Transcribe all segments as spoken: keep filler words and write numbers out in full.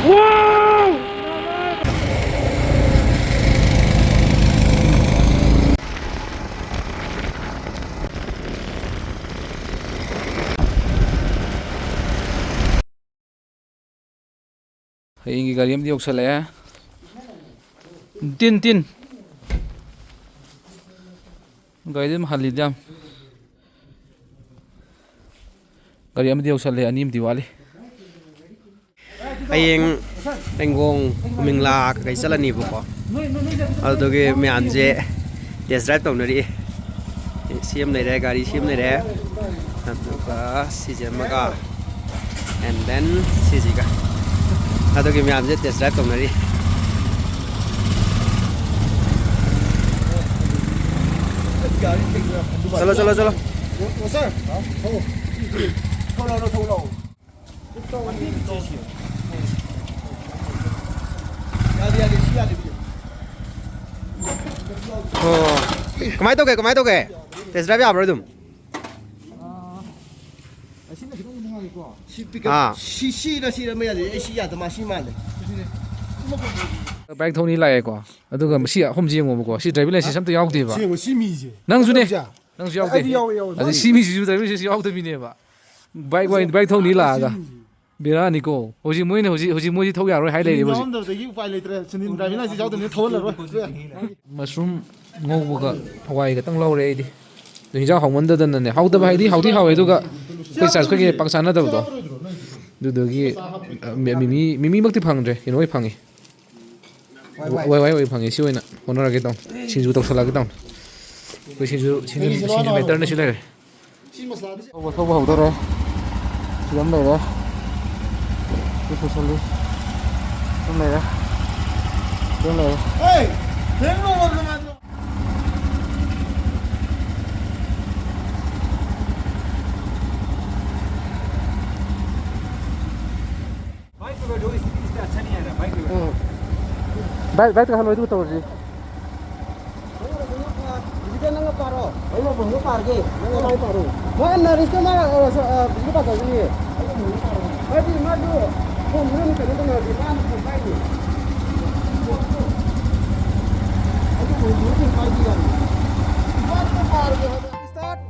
ꯍꯌꯦꯡꯒꯤ ꯒꯥꯔꯤ ꯑꯃꯗꯤ ꯌꯧꯁꯜꯂꯛꯑꯦ꯫ ꯇꯤꯟ, ꯇꯤꯟ꯫ ꯒꯥꯔꯤꯗꯤ ꯑꯗꯨꯝ ꯍꯜꯂꯤꯗ ꯌꯥꯝ꯫ ꯒꯥꯔꯤ ꯑꯃꯗꯤ ꯌꯧꯁꯜꯂꯦ, ꯑꯅꯤ ꯑꯃꯗꯤ ꯋꯥꯠꯂꯤ꯫ ꯍꯌꯦꯡ ꯔꯦꯡꯒꯣꯡ, ꯀꯨꯃꯤꯡꯂꯥ ꯀꯩꯀꯩ ꯆꯠꯂꯅꯤꯕꯀꯣ꯫ ꯑꯗꯨꯗꯨꯒꯤ ꯃꯌꯥꯝꯁꯦ test drive ꯇꯧꯅꯔꯤ꯫ ꯁꯤ ꯑꯃ ꯂꯩꯔꯦ, ꯒꯥꯔꯤ ꯁꯤ ꯑꯃ ꯂꯩꯔꯦ꯫ ꯑꯗꯨꯒ ꯁꯤꯁꯦ ꯑꯃꯒ, and then ꯁꯤꯁꯤꯒ꯫ ꯑꯗꯨꯒꯤ ꯃꯌꯥꯝꯁꯦ test drive ꯇꯧꯅꯔꯤ꯫ ꯆꯠꯂꯣ, ꯆꯠꯂꯣ, ꯆꯠꯂꯣ꯫ ꯑꯣ, ꯀꯃꯥꯏꯅ ꯇꯧꯒꯦ? ꯀꯃꯥꯏꯅ ꯇꯧꯒꯦ? Test drive ꯌꯥꯕ꯭ꯔꯣ ꯑꯗꯨꯝ? ꯑꯥ꯫ ꯁꯤ pickup, ꯑꯥ꯫ ꯁꯤ, ꯁꯤꯔ, ꯁꯤꯔ ꯑꯃ ꯌꯥꯗꯦ꯫ ꯑꯩ ꯁꯤ ꯌꯥꯗ, ꯃꯥ ꯁꯤ ꯃꯥꯜꯂꯦ꯫ Bike ꯊꯧꯅꯤ ꯂꯥꯛꯑꯦꯀꯣ꯫ ꯑꯗꯨꯒ ꯁꯤ ꯑꯍꯨꯝꯁꯤ ꯌꯦꯡꯉꯣꯕꯀꯣ꯫ ꯁꯤ driver license ꯑꯝꯇ ꯌꯥꯎꯗꯦꯕ꯫ ꯁꯤ ꯌꯦꯡꯉꯣ, ꯁꯤ ꯃꯤꯁꯦ꯫ ꯅꯪꯁꯨꯅꯦ? ꯅꯠꯇꯕꯁꯦ? ꯅꯪꯁꯨ ꯌꯥꯎꯗꯦ꯫ ꯑꯩꯗꯤ ꯌꯥꯎꯋꯦ, ꯌꯥꯎꯋꯦ꯫ ꯑꯗꯩ ꯃꯥꯅꯤ꯫ ꯁꯤ ꯃꯤꯁꯤꯁꯨ driver license ꯌꯥꯎꯗꯕꯤꯅꯦꯕ꯫ Bike ꯋꯥꯏ-, bike ꯊꯧꯅꯤ ꯂꯥꯛꯑꯒ꯫ ꯕꯦꯔꯥꯅꯤꯀꯣ꯫ ꯍꯧꯖꯤꯛ ꯃꯣꯏꯅ ꯍꯧꯖꯤꯛ, ꯍꯧꯖꯤꯛ ꯃꯣꯏꯁꯤ ꯊꯧ ꯌꯥꯔꯣꯏ ꯍꯥꯏ ꯂꯩꯔꯦ ꯍꯧꯖꯤꯛ꯫ ꯌꯥꯎꯔꯝꯗꯕꯗꯒꯤ ꯎꯄꯥꯏ ꯂꯩꯇ꯭ꯔꯦ꯫ Sunil driving license ꯌꯥꯎꯗꯕꯅꯤꯅ ꯊꯧꯍꯜꯂꯔꯣꯏ꯫ Mushroom ꯉꯧꯕꯒ ꯍꯋꯥꯏ ꯈꯛꯇꯪ ꯂꯧꯔꯦ ꯑꯩꯗꯤ꯫ ꯑꯗꯣ ꯍꯤꯟꯖꯥꯡ ꯍꯥꯎꯃꯟꯗꯗꯅꯅꯦ, ꯍꯥꯎꯇꯕ ꯍꯥꯏꯗꯤ ꯍꯥꯎꯗꯤ ꯍꯥꯎꯋꯦ, ꯑꯗꯨꯒ ꯑꯩꯈꯣꯏ ꯆꯥ-, ꯑꯩꯈꯣꯏꯒꯤ ꯄꯥꯛ ꯆꯥꯅꯗꯕꯗꯣ꯫ ꯑꯗꯨꯗꯨꯒꯤ, ꯑ, ꯃꯤ-, ꯃꯤꯃꯤ, ꯃꯤꯃꯤꯃꯛꯇꯤ ꯐꯪꯗ꯭ꯔꯦ, ꯀꯩꯅꯣ ꯑꯣꯏ ꯐꯪꯉꯤ꯫ ꯋꯥꯏ ꯋꯥꯏ꯫ ꯋꯥꯏ ꯋꯥꯏ ꯑꯣꯏ ꯐꯪꯉꯤ꯫ ꯁꯤ ꯑꯣꯏꯅ ꯍꯣꯠꯅꯔꯒꯦ ꯇꯧꯅꯤ꯫ ꯁꯤꯡꯖꯨ ꯇꯧꯁꯜꯂꯛꯑꯒꯦ ꯇꯧꯅꯤ꯫ ꯑꯩꯈꯣꯏ ꯁꯤꯡꯖꯨ, ꯁꯤꯡꯖꯨ, ꯁꯤꯡꯖꯨ batterꯅ ꯁꯤ ꯂꯩꯔꯦ꯫ ꯊꯧꯕ, ꯊꯧꯕ ꯍꯧꯗꯣꯔꯦ꯫ ꯁꯤ ꯑꯃ ꯂꯩꯔꯦ꯫ ꯁꯤ ꯄꯨꯁꯜꯂꯤ꯫ ꯁꯤ ꯑꯃ ꯂꯩꯔꯦ꯫ ꯁꯤ ꯑꯃ ꯂꯩꯔꯦ꯫ ꯎꯝ꯫ ꯕꯥꯏꯛ, ꯕꯥꯏꯛꯇ ꯍꯜꯂꯣ, ꯑꯗꯨꯒ ꯇꯧꯔꯁꯤ꯫ ꯍꯧꯖꯤꯛꯇ ꯅꯪꯅ ꯄꯥꯔꯣ꯫ ꯑꯩꯅ ꯃꯍꯨꯠ ꯄꯥꯔꯒꯦ꯫ ꯅꯪꯅ ꯃꯥꯏ ꯄꯥꯔꯣ꯫ ꯃꯥ ꯅꯥꯔꯤꯁꯇ ꯃꯥ, ꯑ, ꯁ-, ꯑ, ꯍꯧꯖꯤꯛꯇ ꯄꯥꯊꯣꯛꯀꯅꯤꯌꯦ꯫ ꯃꯥꯗꯤ ꯃꯥꯁꯨ ꯈꯣꯡ ꯃꯅꯨꯡ ꯀꯩꯅꯣ ꯇꯧꯅꯔꯗꯤ ꯃꯥꯅ ꯈꯣꯡ ꯀꯥꯏꯅꯤ꯫ ꯑꯗꯨ ꯈꯣꯡ ꯃꯅꯨꯡ ꯀꯥꯏꯗꯤ ꯌꯥꯔꯣꯏ꯫ ꯏꯕꯥꯅꯤꯅ ꯄꯥꯔꯒꯦ ꯍꯥꯏꯕ꯫ Start꯫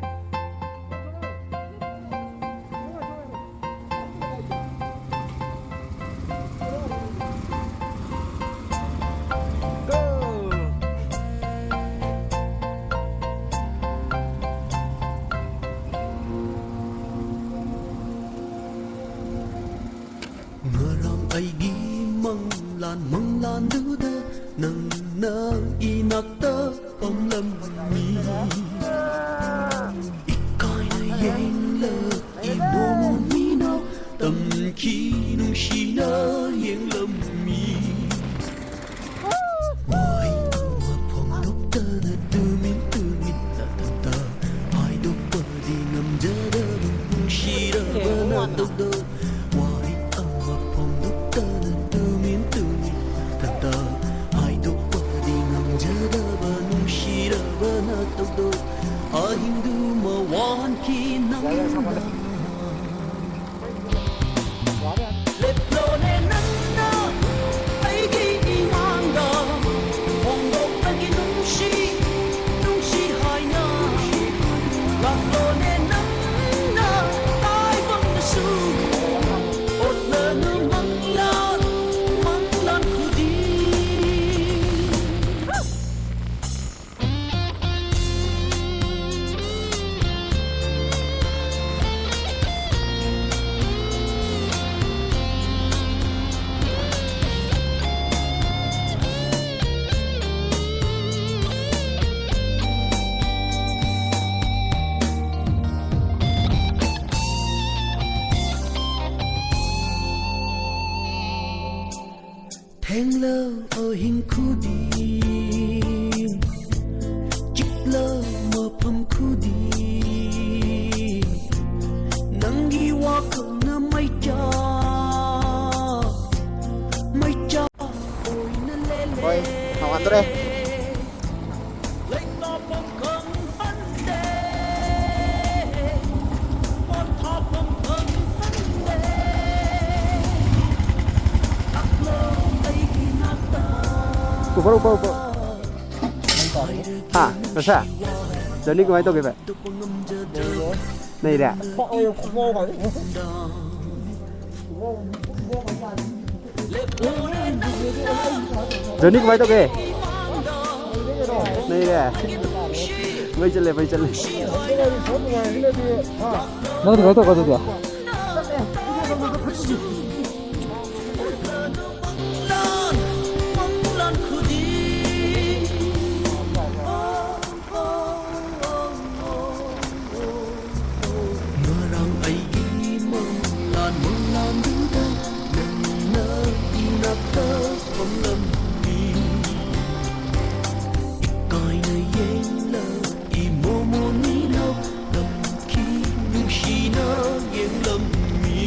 ꯉꯔꯥꯡ ꯑꯩꯒꯤ ꯃꯪꯂꯥꯟ, ꯃꯪꯂꯥꯟꯗꯨꯗ ꯅꯪꯅ ꯏꯅꯥꯛꯇ ꯐꯝꯂꯝꯃꯤ꯫ ꯏꯀꯥꯏꯅ ꯌꯦꯡꯂꯛꯏ ꯅꯣꯡꯃꯤꯅ ꯇꯝꯈꯤ ꯅꯨꯡꯁꯤꯅ ꯌꯦꯡꯂꯝꯃꯤ꯫ ꯋꯥꯍꯩ ꯑꯃ ꯐꯣꯡꯗꯣꯛꯇꯅ ꯇꯨꯃꯤꯟ ꯇꯨꯃꯤꯟꯅ ꯇꯞꯇ ꯍꯥꯏꯗꯣꯛꯄꯗꯤ ꯉꯝꯖꯗꯕ ꯅꯨꯡꯁꯤꯔꯕ ꯅꯥꯇꯧꯗꯣ꯫ ꯋꯥꯍꯩ ꯑꯃ ꯐꯣꯡꯗꯣꯛꯇꯅ ꯇꯨꯃꯤꯟ ꯇꯨꯃꯤꯟꯅ ꯇꯞꯇ ꯍꯥꯏꯗꯣꯛꯄꯗꯤ ꯉꯝꯖꯗꯕ ꯅꯨꯡꯁꯤꯔꯕ ꯅꯥꯇꯧꯗꯣ꯫ ꯑꯍꯤꯡꯗꯨꯃ ꯋꯥꯍꯟꯈꯤ ꯅꯪꯅ꯫ ꯂꯦꯞꯂꯣꯅꯦ ꯅꯪꯅ ꯑꯩꯒꯤ ꯏꯃꯥꯡꯗ, ꯍꯣꯡꯗꯣꯛꯂꯒꯦ ꯅꯨꯡꯁꯤ, ꯅꯨꯡꯁꯤ ꯍꯥꯏꯅ꯫ ꯂꯥꯛꯂꯣꯅꯦ ꯅꯪꯅ ꯇꯥꯏꯕꯪꯗꯁꯨ, ꯑꯣꯠꯂꯅꯨ ꯃꯪꯂꯥꯟ, ꯃꯪꯂꯥꯟ ꯈꯨꯗꯤꯡ꯫ ꯊꯦꯡꯂ ꯑꯍꯤꯡ ꯈꯨꯗꯤꯡ, ꯆꯤꯛꯂ ꯃꯐꯝ ꯈꯨꯗꯤꯡ, ꯅꯪꯒꯤ ꯋꯥꯈꯜꯅ ꯃꯩꯆꯥꯛ, ꯃꯩꯆꯥꯛ ꯑꯣꯏꯅ ꯂꯦꯜꯂꯦ꯫ ꯍꯣꯏ, ꯊꯥꯎꯍꯟꯗ꯭ꯔꯦ꯫ ꯂꯩꯇꯥꯐꯝ ꯈꯪꯍꯟꯗꯦ, ꯄꯣꯊꯥꯐꯝ ꯈꯪꯍꯟꯗꯦ꯫ ꯐꯔꯣ, ꯐꯔꯣ, ꯐꯔꯣ꯫ ꯍꯥ, ꯅꯁꯥ? ꯖꯔꯅꯤ ꯀꯃꯥꯏꯅ ꯇꯧꯒꯦ, ꯚꯥꯏ? ꯅꯩꯔꯦ? ꯖꯔꯅꯤ ꯀꯃꯥꯏꯅ ꯇꯧꯒꯦ? ꯅꯩꯔꯦ? ꯃꯩ ꯆꯠꯂꯦ, ꯃꯩ ꯆꯠꯂꯦ꯫ ꯅꯪ ꯀꯩꯅꯣ ꯇꯧꯀꯣ ꯑꯗꯨꯗꯤ꯫ ꯉꯔꯥꯡ ꯑꯩꯒꯤ ꯃꯪꯂꯥꯟ ꯃꯪꯂꯥꯟꯗꯨꯗ ꯅꯪꯅ ꯏꯅꯥꯛꯇ ꯐꯝꯂꯝꯃꯤ꯫ ꯏꯀꯥꯏꯅ ꯌꯦꯡꯂꯛꯏ ꯃꯣꯃꯣꯟ ꯏꯅꯥꯎ ꯅꯝꯈꯤ ꯅꯨꯡꯁꯤꯅ ꯌꯦꯡꯂꯝꯃꯤ꯫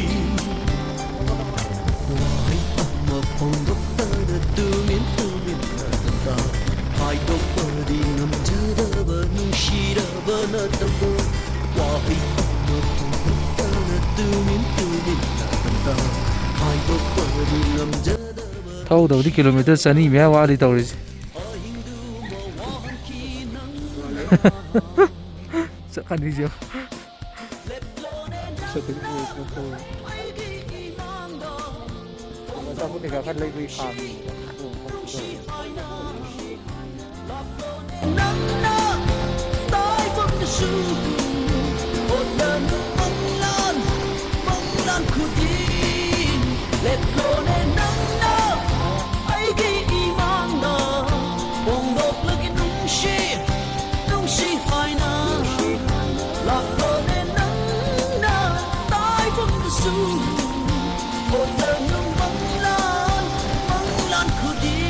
ꯋꯥꯍꯩ ꯑꯃ ꯐꯣꯡꯗꯣꯛꯇꯅ ꯇꯨꯃꯤꯟ ꯇꯨꯃꯤꯟꯅ ꯅꯪꯒ ꯍꯥꯏꯗꯣꯛꯄꯗꯤ ꯉꯝꯖꯗꯕ ꯅꯨꯡꯁꯤꯔꯕ ꯅꯇꯝꯕꯨ꯫ ꯋꯥꯍꯩ ꯑꯃ ꯐꯣꯡꯗꯣꯛꯇꯅ ꯇꯨꯃꯤꯟ ꯇꯨꯃꯤꯟꯅ ꯅꯪꯒ ꯍꯥꯏꯗꯣꯛꯄꯗꯤ ꯉꯝꯖꯗꯕ ꯊꯧꯗꯕꯗꯤ ꯀꯤꯂꯣꯃꯤꯇꯔ ꯆꯅꯤ ꯃꯌꯥ ꯋꯥꯠꯂꯤ ꯇꯧꯔꯤꯁꯦ꯫ ꯆꯠꯀꯅꯤꯁꯦ꯫ ꯑꯆꯥꯄꯣꯠ ꯀꯩꯀꯥ ꯈꯔ ꯂꯩꯕꯒꯤ ꯈꯥꯝꯃꯤ꯫ ꯅꯪꯅ ꯇꯥꯏꯕꯪꯗꯁꯨ ꯍꯣꯠꯅꯅꯨ ꯃꯪꯂꯥꯟ, ꯃꯪꯂꯥꯟ ꯈꯨꯗꯤꯡ ꯂꯦꯞꯂꯣꯅꯦ ꯅꯪꯅ ꯑꯩꯒꯤ ꯏꯃꯥꯡꯗ ꯐꯣꯡꯗꯣꯛꯂꯒꯦ ꯅꯨꯡꯁꯤ, ꯅꯨꯡꯁꯤ ꯍꯥꯏꯅ꯫ ꯂꯥꯛꯂꯣꯅꯦ ꯅꯪꯅ ꯇꯥꯏꯕꯪꯗꯁꯨ ꯍꯣꯠꯅꯅꯨ ꯃꯪꯂꯥꯟ, ꯃꯪꯂꯥꯟ ꯈꯨꯗꯤꯡ꯫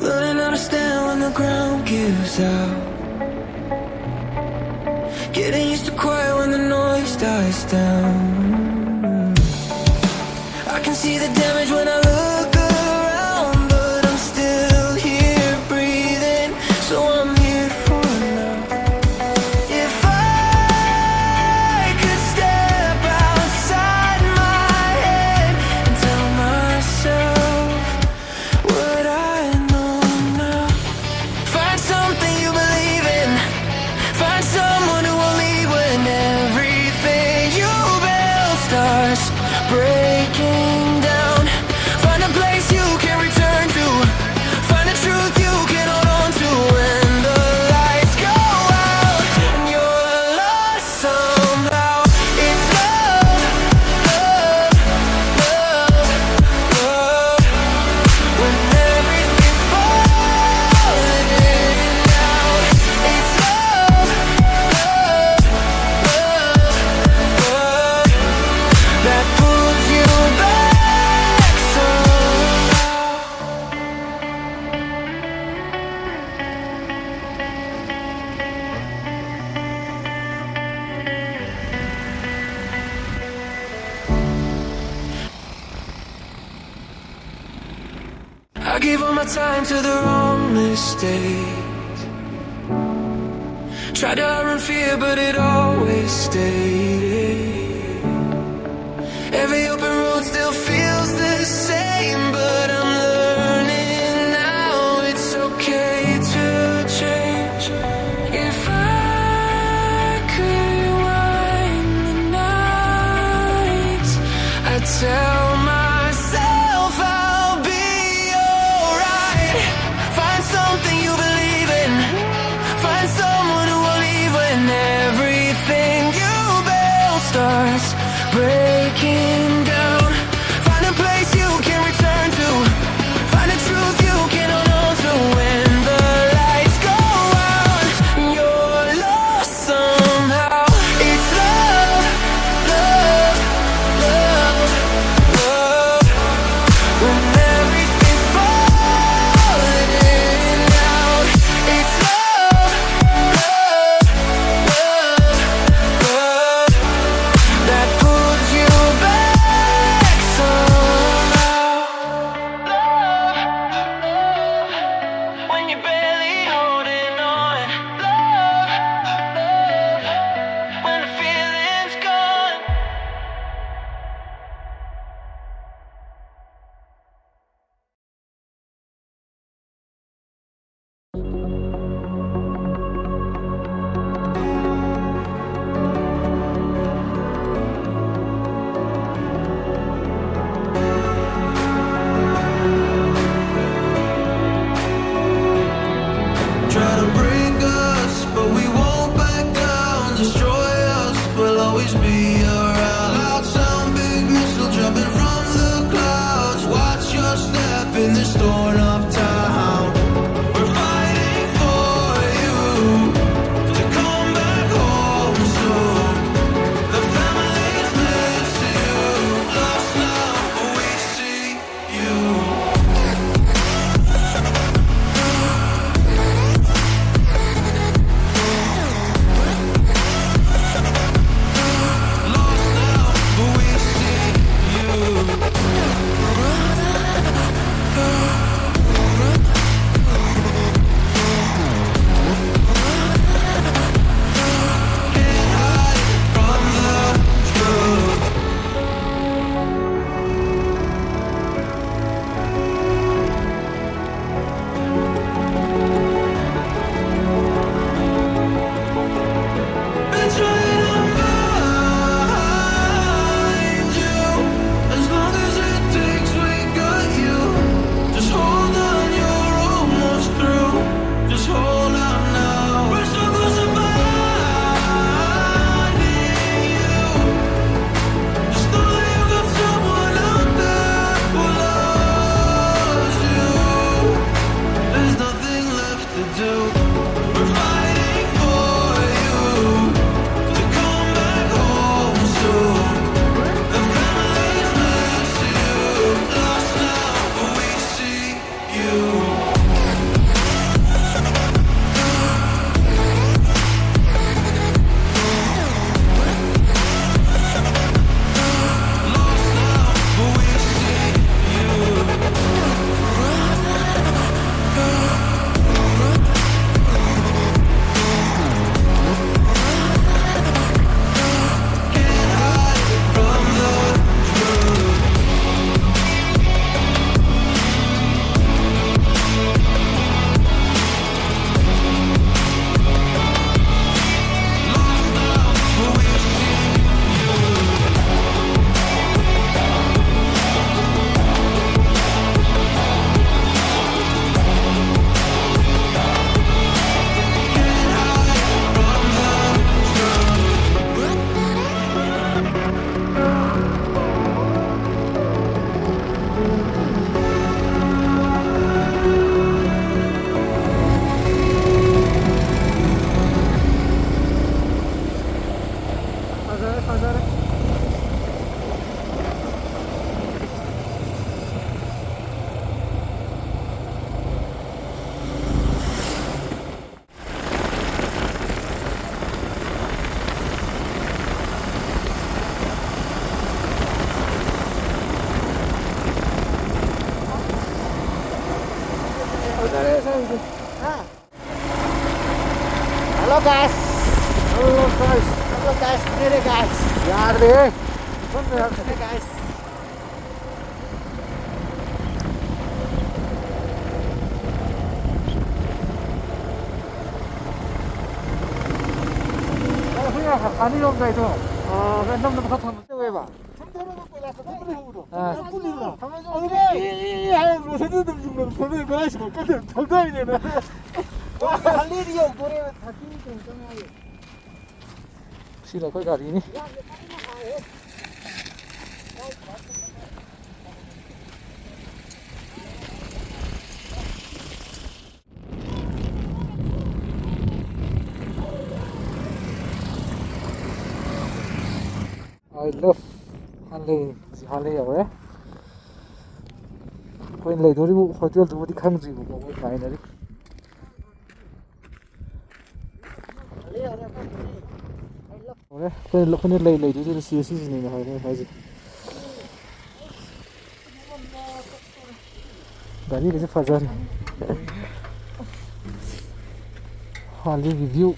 Learning how to stand when the ground gives out. Getting used to quiet when the noise dies down. I can see the damage when I look around, but I'm still here breathing, so I'm here for now. If I could step outside my head and tell myself what I know now. Find something you believe in. Find someone who will leave when everything you build starts breaking down. Find a place you can return to. Find a truth you can hold on to when the lights go out and you're lost somehow. It's love, love, love, love. When everything's falling down, it's love, love, love, love that pulls you back somehow. I gave all my time to the wrong mistake. Tried to outrun fear, but it always stayed. Every open road still feels the same, but I'm learning now it's okay to change. If I could rewind the nights, I tell myself I'll be alright. Hello guys. Hello guys. Hello guys. Today guys. ꯌꯥꯗ꯭ꯔꯦꯍꯦ꯫ ꯁꯣꯝꯗ ꯌꯥꯗ꯭ꯔꯦ꯫ Today guys. ꯑꯩꯈꯣꯏꯅ ꯑꯅꯤꯔꯣꯝꯗ ꯑꯩꯗꯣ, ꯑꯥ, ꯅꯝꯅꯕ ꯈꯔ ꯊꯝꯕ ꯇꯧꯋꯦꯕ꯫ ꯑꯥ꯫ ꯁꯤꯅ ꯑꯩꯈꯣꯏ ꯒꯥꯔꯤꯅꯤ꯫ I love ꯍꯥꯟꯂꯩ꯫ ꯍꯧꯖꯤꯛ ꯍꯥꯟꯂꯩ ꯌꯧꯔꯦ꯫ ꯑꯩꯈꯣꯏꯅ ꯂꯩꯗꯣꯔꯤꯕ ꯍꯣꯇꯦꯜꯗꯨꯕꯨꯗꯤ ꯈꯪꯗ꯭ꯔꯤꯕꯀꯣ, ꯃꯣꯏ ꯉꯥꯏꯅꯔꯤ꯫ ꯍꯧꯔꯦ꯫ ꯑꯩꯈꯣꯏꯅ, ꯑꯩꯈꯣꯏꯅ ꯂꯩ ꯂꯩꯗꯣꯏꯁꯦ ꯁꯤ, ꯁꯤꯁꯤꯅꯦ ꯍꯧꯔꯦ ꯍꯥꯏꯁꯦ꯫ ꯒꯥꯔꯤꯒꯁꯦ ꯐꯖꯔꯦ꯫ ꯍꯥꯟꯂꯩꯒꯤ view꯫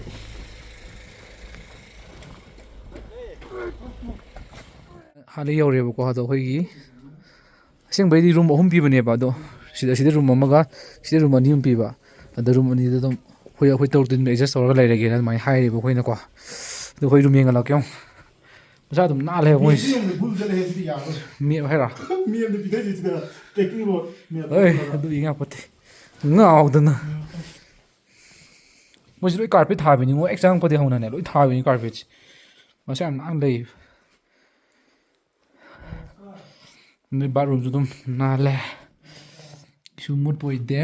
ꯍꯥꯟꯂꯩ ꯌꯧꯔꯦꯕꯀꯣ꯫ ꯑꯗꯣ ꯑꯩꯈꯣꯏꯒꯤ ꯑꯁꯦꯡꯕꯩꯗꯤ room ꯑꯍꯨꯝ ꯄꯤꯕꯅꯦꯕ, ꯑꯗꯣ ꯁꯤꯗ, ꯁꯤꯗ room ꯑꯃꯒ ꯁꯤꯗ room ꯑꯅꯤ ꯑꯃ ꯄꯤꯕ꯫ ꯑꯗ room ꯑꯅꯤꯗ ꯑꯗꯨꯝ ꯑꯩꯈꯣꯏ, ꯑꯩꯈꯣꯏ ꯇꯔꯨꯛꯇꯤ ꯑꯗꯨꯝ adjust ꯇꯧꯔꯒ ꯂꯩꯔꯒꯦꯅ ꯑꯗꯨꯃꯥꯏꯅ ꯍꯥꯏꯔꯦꯕ ꯑꯩꯈꯣꯏꯅꯀꯣ꯫ ꯑꯗꯣ ꯑꯩꯈꯣꯏ room ꯌꯦꯡꯍꯜꯂꯛꯀꯦ ꯑꯃꯨꯛ꯫ ꯃꯁꯥ ꯑꯗꯨꯝ ꯅꯥꯜꯂꯦꯕ ꯃꯣꯏꯁꯦ꯫ ꯃꯦꯞꯇꯤ ꯌꯦꯡꯕꯗ ꯒꯨꯜ ꯆꯠꯂꯦ ꯍꯥꯏꯕꯗꯤ ꯌꯥꯔꯣꯏ꯫ ꯃꯦꯞ ꯍꯥꯏꯔꯣ? ꯃꯦꯞꯅ ꯄꯤꯊꯛꯏꯁꯤꯗ packing road ꯃꯦꯞ ꯍꯣꯏ, ꯇꯧꯔꯒ꯫ ꯑꯗꯨ ꯌꯦꯡ ꯌꯥꯄꯣꯠꯇꯦ꯫ ꯉꯥꯎꯗꯅ꯫ ꯃꯣꯏꯁꯦ ꯂꯣꯏ carpet ꯊꯥꯕꯤꯅꯤꯉꯣ, ꯍꯦꯛ ꯆꯪꯉꯛꯄꯗꯒꯤ ꯍꯧꯅꯅꯦ ꯂꯣꯏ ꯊꯥꯕꯤꯅꯤ carpetꯁꯦ꯫ ꯃꯁꯥ ꯌꯥꯝ ꯅꯥꯟꯅ ꯂꯩ꯫ ꯑꯗꯩ bathroomꯁꯨ ꯑꯗꯨꯝ ꯅꯥꯜꯂꯦ, ꯀꯩꯁꯨ ꯃꯣꯠꯄ ꯑꯣꯏꯗꯦ꯫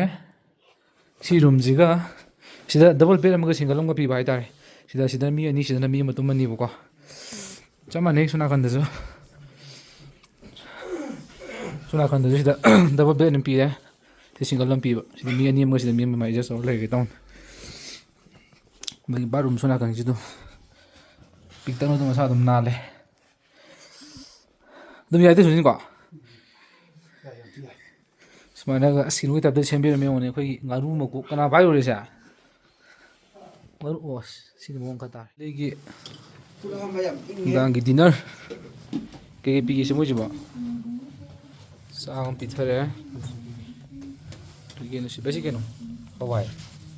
ꯁꯤ roomꯁꯤꯒ ꯁꯤꯗ double bed ꯑꯃꯒ single ꯑꯃꯒ ꯄꯤꯕ ꯍꯥꯏꯇꯥꯔꯦ꯫ ꯁꯤꯗ, ꯁꯤꯗ ꯃꯤ ꯑꯅꯤ, ꯁꯤꯗꯅ ꯃꯤ ꯑꯃ ꯇꯨꯝꯃꯅꯤꯕꯀꯣ꯫ ꯆꯞ ꯃꯥꯟꯅꯩ ꯁꯣꯝ ꯅꯥꯀꯟꯗꯁꯨ꯫ ꯁꯣꯝ ꯅꯥꯀꯟꯗꯁꯨ ꯁꯤꯗ double bed ꯑꯃ ꯄꯤꯔꯦ꯫ ꯁꯤ single ꯑꯃ ꯄꯤꯕ꯫ ꯁꯤꯗ ꯃꯤ ꯑꯅꯤ ꯑꯃꯒ ꯁꯤꯗ ꯃꯤ ꯑꯃ adjust ꯇꯧꯔꯒ ꯂꯩꯔꯒꯦ ꯇꯧꯅꯤ꯫ ꯑꯗꯒꯤ bathroom ꯁꯣꯝ ꯅꯥꯀꯟꯒꯤꯁꯤ ꯑꯗꯨꯝ ꯄꯤꯛꯇꯛꯅ ꯑꯗꯨꯝ ꯃꯁꯥ ꯑꯗꯨꯝ ꯅꯥꯜꯂꯦ꯫ ꯑꯗꯨꯝ ꯌꯥꯏꯗ ꯁꯨꯖꯤꯟꯀꯣ꯫ ꯌꯥꯏ, ꯌꯥꯝ ꯊꯤ ꯌꯥꯏ꯫ ꯁꯨꯃꯥꯏꯅꯒ ꯑꯁ ꯀꯩꯅꯣꯒꯤ ꯇꯥꯏꯞꯇ ꯁꯦꯝꯕꯤꯔꯝꯃꯦ ꯌꯦꯡꯉꯣꯅꯦ꯫ ꯑꯩꯈꯣꯏꯒꯤ ꯉꯥꯅꯨ ꯃꯀꯣꯛ ꯀꯅꯥ ꯄꯥꯏꯔꯨꯔꯦꯁꯦ? ꯉꯥꯅꯨ, ꯑꯣ, ꯁꯤꯗꯤ ꯃꯑꯣꯡ ꯈꯔ ꯇꯥꯔꯦ꯫ ꯑꯗꯒꯤ ꯅꯨꯡꯗꯥꯡꯒꯤ dinner ꯀꯩꯀꯩ ꯄꯤꯒꯦꯁꯦ ꯃꯣꯏꯁꯤꯕꯣ? ꯆꯥꯛ ꯑꯃ ꯄꯤꯊꯔꯦ꯫ ꯀꯩ ꯀꯩꯅꯣ ꯁꯤ? ꯁꯤ ꯀꯩꯅꯣ? ꯍꯋꯥꯏ꯫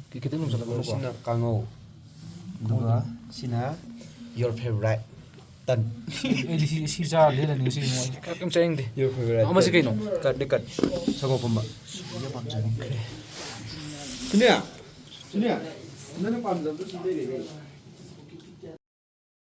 ꯀꯩ ꯈꯤꯇꯪ ꯅꯨꯡꯁꯜꯂꯒ ꯁꯤꯅ ꯀꯥꯡꯉꯧ꯫ ꯑꯗꯨꯒ ꯁꯤꯅ your favorite ꯇꯟ꯫ ꯑꯩꯗꯤ ꯁꯤ, ꯁꯤ ꯆꯥꯔ ꯂꯦꯜꯂꯅꯤ ꯉꯁꯤ ꯅꯣꯡꯃ꯫ ꯀꯩꯝ ꯆꯥꯅꯤꯡꯗꯦ꯫ Your favorite ꯑꯃꯁꯤ ꯇꯟ꯫ ꯀꯩꯅꯣ? ꯀꯠꯅꯤ ꯀꯠ꯫ ꯁꯪꯒꯣꯝ ꯑꯐꯝꯕ꯫ ꯁꯨꯅꯤꯌꯥ, ꯁꯨꯅꯤꯌꯥ, ꯅꯪꯅ ꯄꯥꯝꯖꯕꯗꯨ ꯁꯤ ꯂꯩꯔꯦꯅꯦ꯫